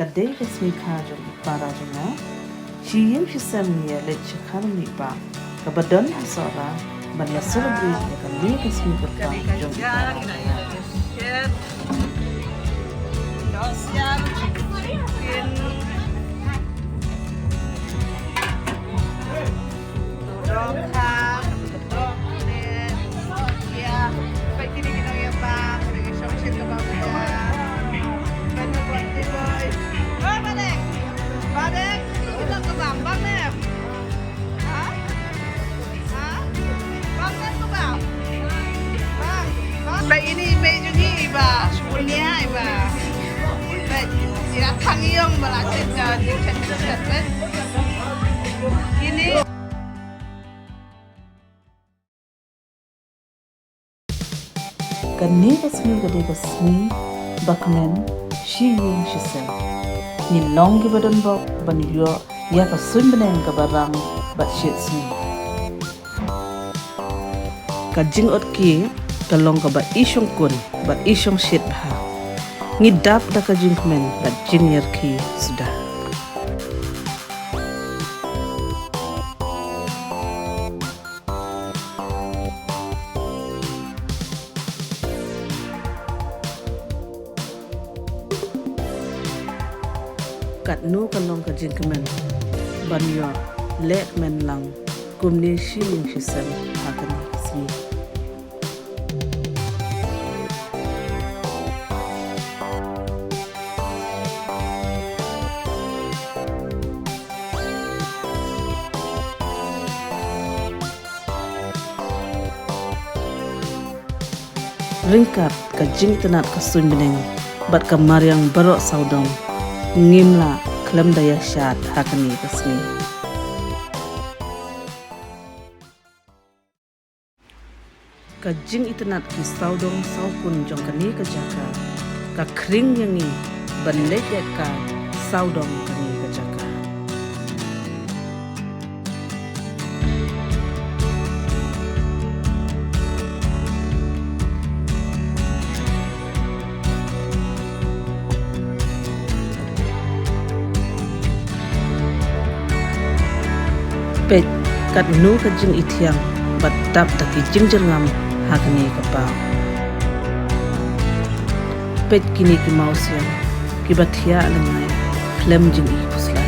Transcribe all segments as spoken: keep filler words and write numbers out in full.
Ka dei ka sngi kha jong i para jong nga. Shi ïing shi sem ngi ïa leit sha kha nongmihbah kaba don ha Sohra ban ïa celebrate ïa kane ka sngi kyrpang jong i para jong nga. Ba ini i mei jong ngi i Bah Sunia i Bah. Ba ïa thang ïong ba la chet ka chet chet chet. Ini Kane ka sngi ka dei ka sngi ba kmen shi ïing shi sem. Ngi long kiba don bok ban ïoh ïa ka suiñ bneng kaba rang bad shit sngi. Ka jingot ki ka long kaba i shongkun bad i shongshit bha. Ngi dap da ka jingkmen bad jingïarkhie suda. Katno ka long ka jingkmen ban ïoh leh kmen lang kumne shi ïing shi sem ha kane ka sngi. Ryngkat ka jingitynnad ka suiñ bneng bad ka mariang baroh sawdong, ngim lah khlem da ïa shad ha kane ka sngi. Ka jingitynnad ki sawdong sawkun jong kane ka jaka ka khring ïa ngi ban leit ïaid kai sawdong kane ka jaka. Peit katno ka jingithiang bad dap da ki jingjyrngam ha kane ka paw. Peit kine ki mawsiang kiba thiah lyngngai khlem jingikhuslai.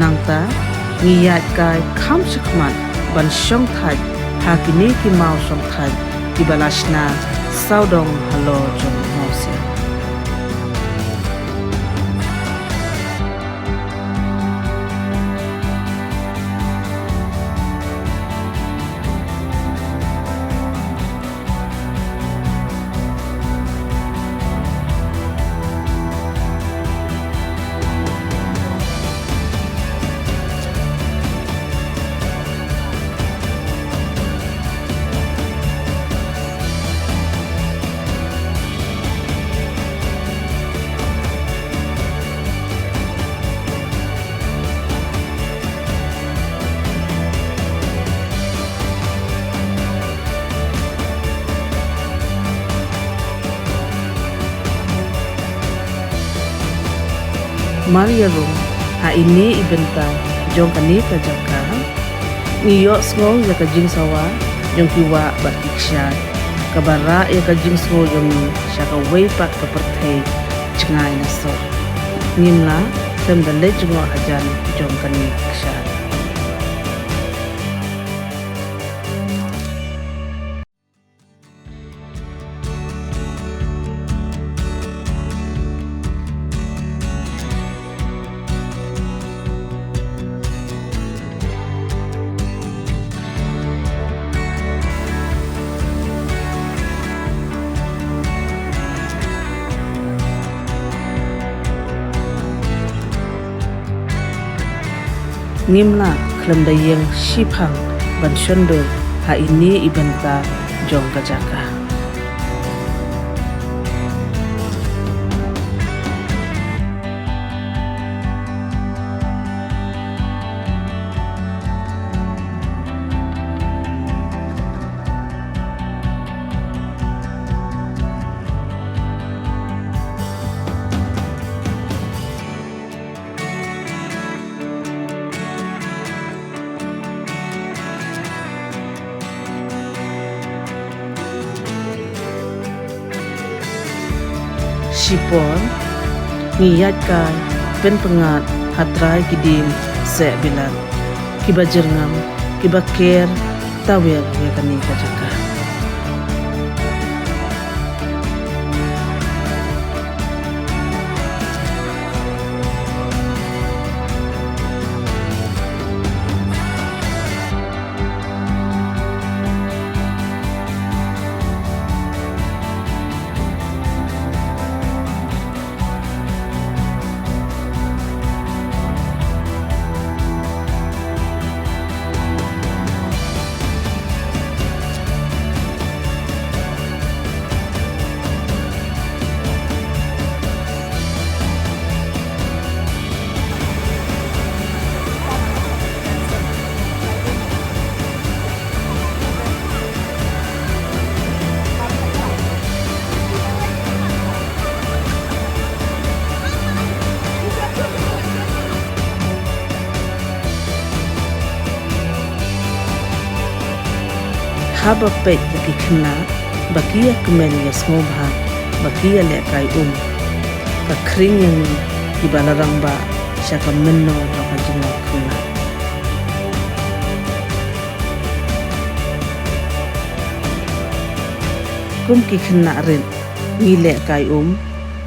Nangta ngi ïaid kai kham shakhmat ban shongthait ha kine ki maw shongthait kiba la shna sawdong halor jong u mawsiang. Mar ïa rung ha ine i bynta jong kane ka jaka, ngi ïohsngew ïa ka jingsawa jong ki wah bad ki kshaid kaba rah ïa ka jingsngew jong ngi sha kawei pat ka pyrthei jngai na soh. Ngim lah khlem da leit jngoh hajan jong kane ka kshaid. Ngim lah khlem da ïeng shiphang ban shon dur ha ine i bynta jong ka jaka. Shipor, ngi ïaid kai pynpyngngad ha trai ki dieng seh bilat, kiba jyrngam, kiba ker tawiar ïa kane ka jaka. Haba peit ïa ki khynnah ba ki ïa kmen ïa sngewbha ba ki ïa lehkai um, ka khring ïa ngi kiba la rangbah sha ka mynnor jong ka jinglong khynnah. Kum ki khynnah rit ngi lehkai um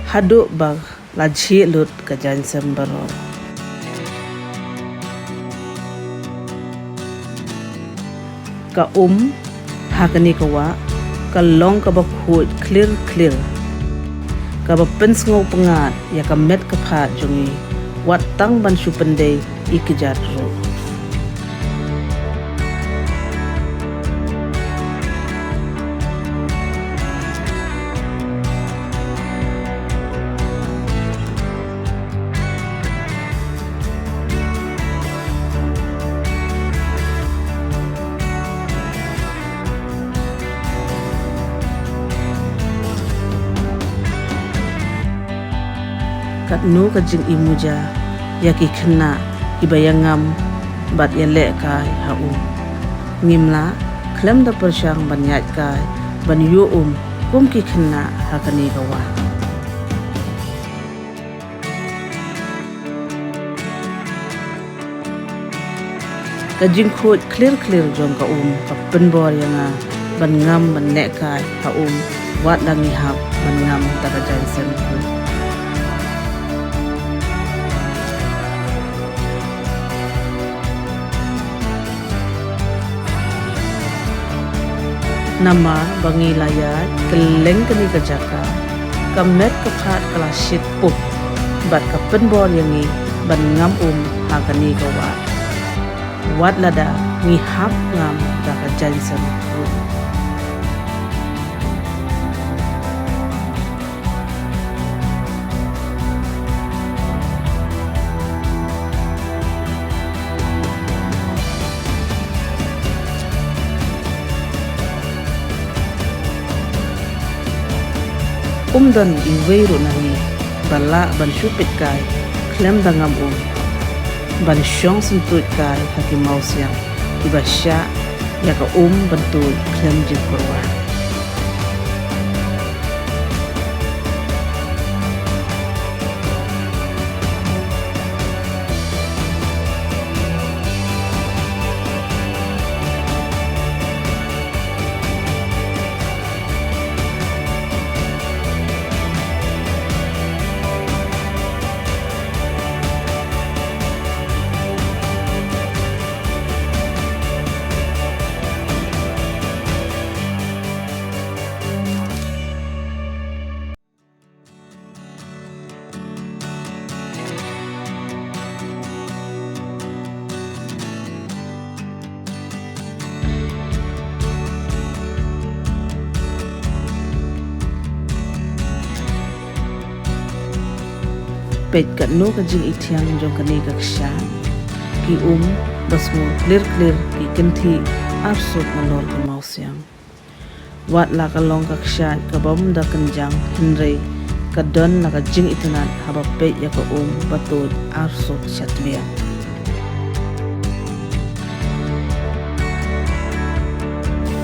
haduh ba la jhieh lut ka jaiñsem baroh. Ka um ha kane ka wah ka long kaba khuid khlir khlir, kaba pynsngew pyngngad ïa ka met ka phad jong ngi, wat tang ban shu pyndei i kjat ruh. Katno ka jingim muja ïa ki khynnah kiba ïa ngam bad ïa lehkai ha um. Ngim lah khlem da pyrshang ban ïaid kai ban ïoh um kum ki khynnah ha kane ka wah. Ka jingkhuid khlir khlir jong ka um ka pynbor ïa nga ban ngam ban lehkai ha um, wat la ngi hap ban ngam da ka jaiñsem ruh. Namar ba ngi la ïaid kylleng kane ka jaka, ka met ka phad ka la shit pup bad ka pynbor ïa ngi ban ngam um ha kane ka wah, wat lada ngi hap ngam da ka jaiñsem ruh. Um don iwei ruh na ngi ba lah ban shu peit kai khlem da ngam um, ban shong syntuid kai ha ki mawsiang kiba shah ïa ka um ban tuid khlem jingkyrwa. Peit katno ka jingithiang jong kane ka kshaid. Ki um ba sngur klir klir, ki kynthih arsut nalor ki mawsiang. Wat la ka long ka kshaid ka bym da kynjang, hynrei ka don la ka jingitynnad haba peit ïa ka um ba tuid arsut sha tbian.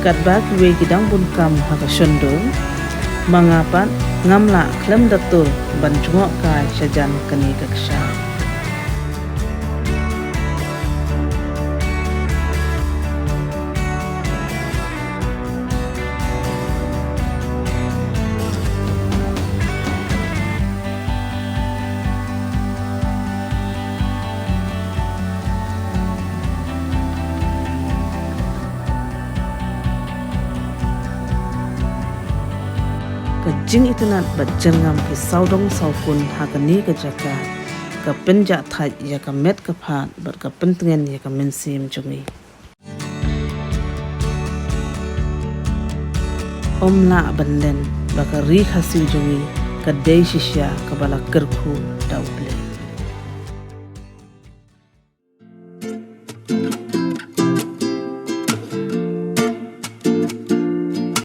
Katba kiwei ki dang bun kam ha ka shondur, ma nga pat ngam lah khlem da tur ban jngoh kai shajan kane ka kshaid. Ka jingitynnad bad jyrngam ki sawdong sawkun ha kane ka jaka ka pynjah thait ïa ka met ka phad bad ka pyntngen ïa ka mynsiem jong ngi. Ym lah ban len ba ka ri Khasi jong ngi ka dei shisha kaba la kyrkhu da U Blei.